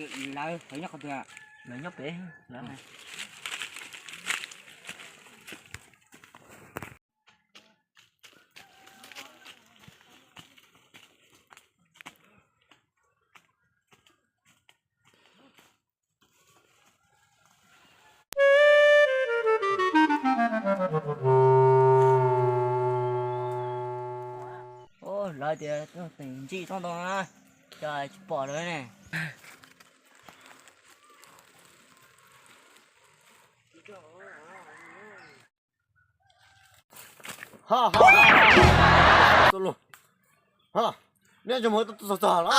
Lawv, lawv nyob qhov twg? Lawv nyob pem lawv. Lawv tias teem ntsim tsob ntoo na, cas tsis pom lawv ne. Neb cov mus txog txog los?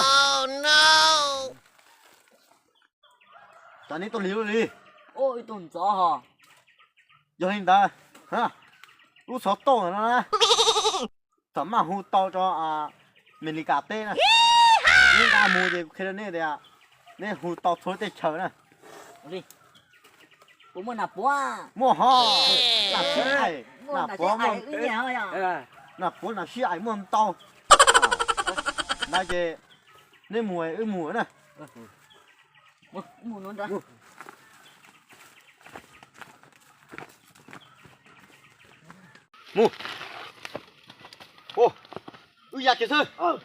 Cas neb tuaj lig luaj li? Ib tug ntxov ho. Yog li ntawd, lub xov tooj no na, thaum maj hu tau rau Amelikas teb na, neb nqa mus ces kuv qhia rau nej tias neb hu tau txhua lub teb chaws na. Kuv muaj nas puav. Muaj ho. Nas sib aim, nas puav muaj. Nas puav nas sib aim muaj ntau. Ntawd ces neb mus wb mus na. Mus. Wb ya kiag xwb.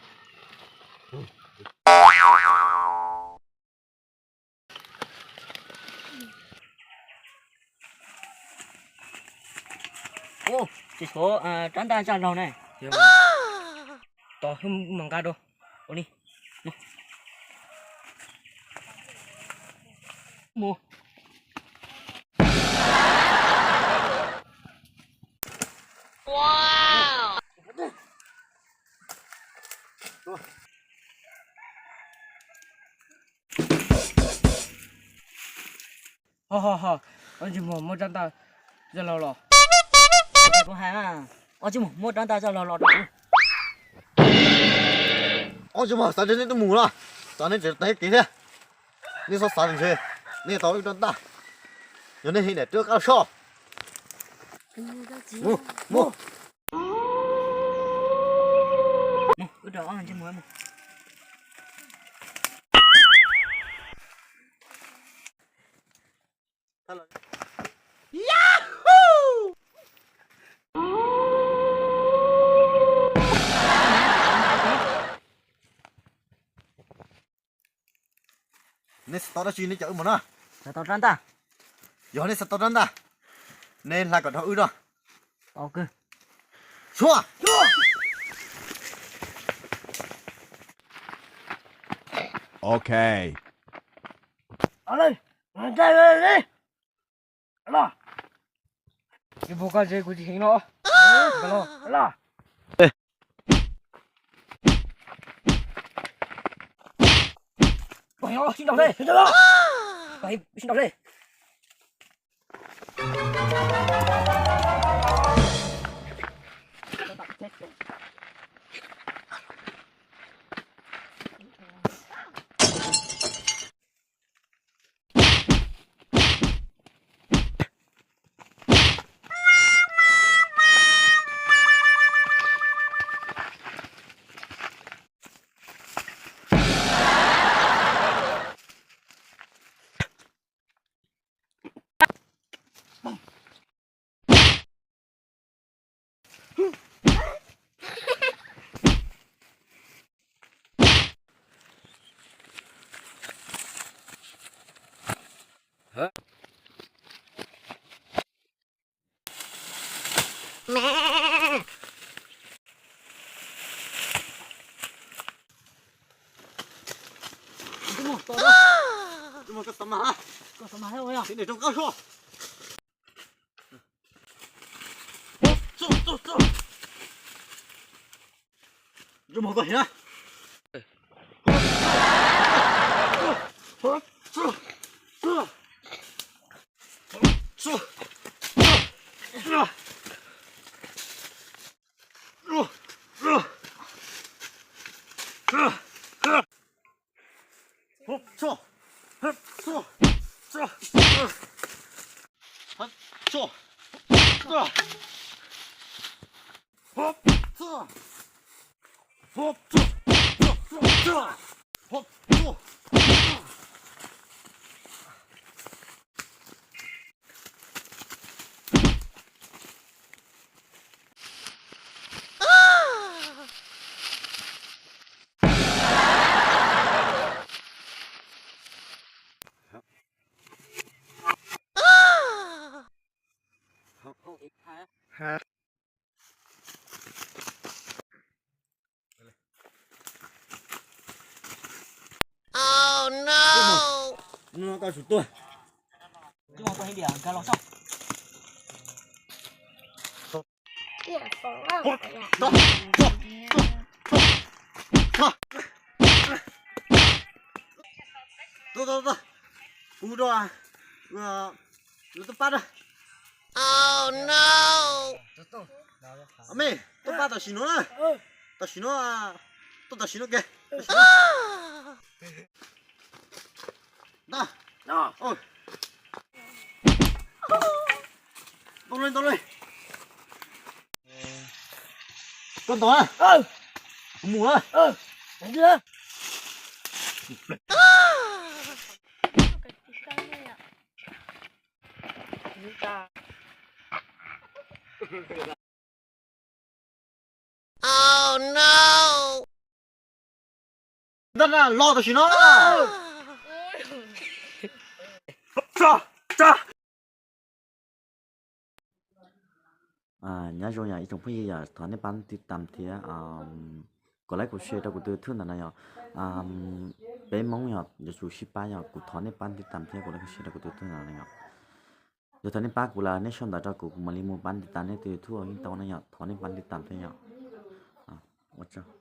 Tsis tshuav rab ntaj zaj laug ne. Tos wb mus nqa dua. Ua li. Mus. Ho ho ho, ob tsis muag muab rab ntaj zaj laug los. Kuv hais, ob tsis muag muab rab ntaj zaj laug los rau kuv. Ob tsis muag xav ntshe nej twb mus lawm, xav neb tseem tau kev thiab. Nej txhob xav ntshe nej tau wb rab ntaj, yog nej heev daim twb qab soj. Mus, mus. Nej xav tau dab tsi nej cov wb mus na. Xav tau rab ntaj. Yog nej xav tau rab ntaj, nej hla kom dhau wb na. Tau kawg. Xyuas. Ok. Los, los, los. Kuv tsis heev no. Los, los. Sib ntaus li. Sib ntaus li. Hnub no koj tsum tuaj. Tuaj, tuaj, tuaj. Kuv rau, lawv tuaj pab rau. Me, tuaj pab tam sim no na. Tam sim no, tuaj tam sim no ke. Ntau, ntau li, ntau li. Koj ntov na. Kuv mus na. Ntag na, los tam sim no. Nyob zoo yom ib tsoom phooj ywg, yom thov nej pab tiv tam thiab kom like kom share rau kuv tus YouTube ntawm no yom. Peb Hmoob yom yuav tsum sib pab yom, kuv thov nej pab tiv tam thiab kom like kom share rau kuv tus YouTube ntawm no yom. Yog tias nej pab kuv lawm nej sau ntawv rau kuv, kuv mam li mus pab tiv tam nej tus YouTube yeej tau na yom, thov nej pab tiv tam thiab yom. Ua tsaug.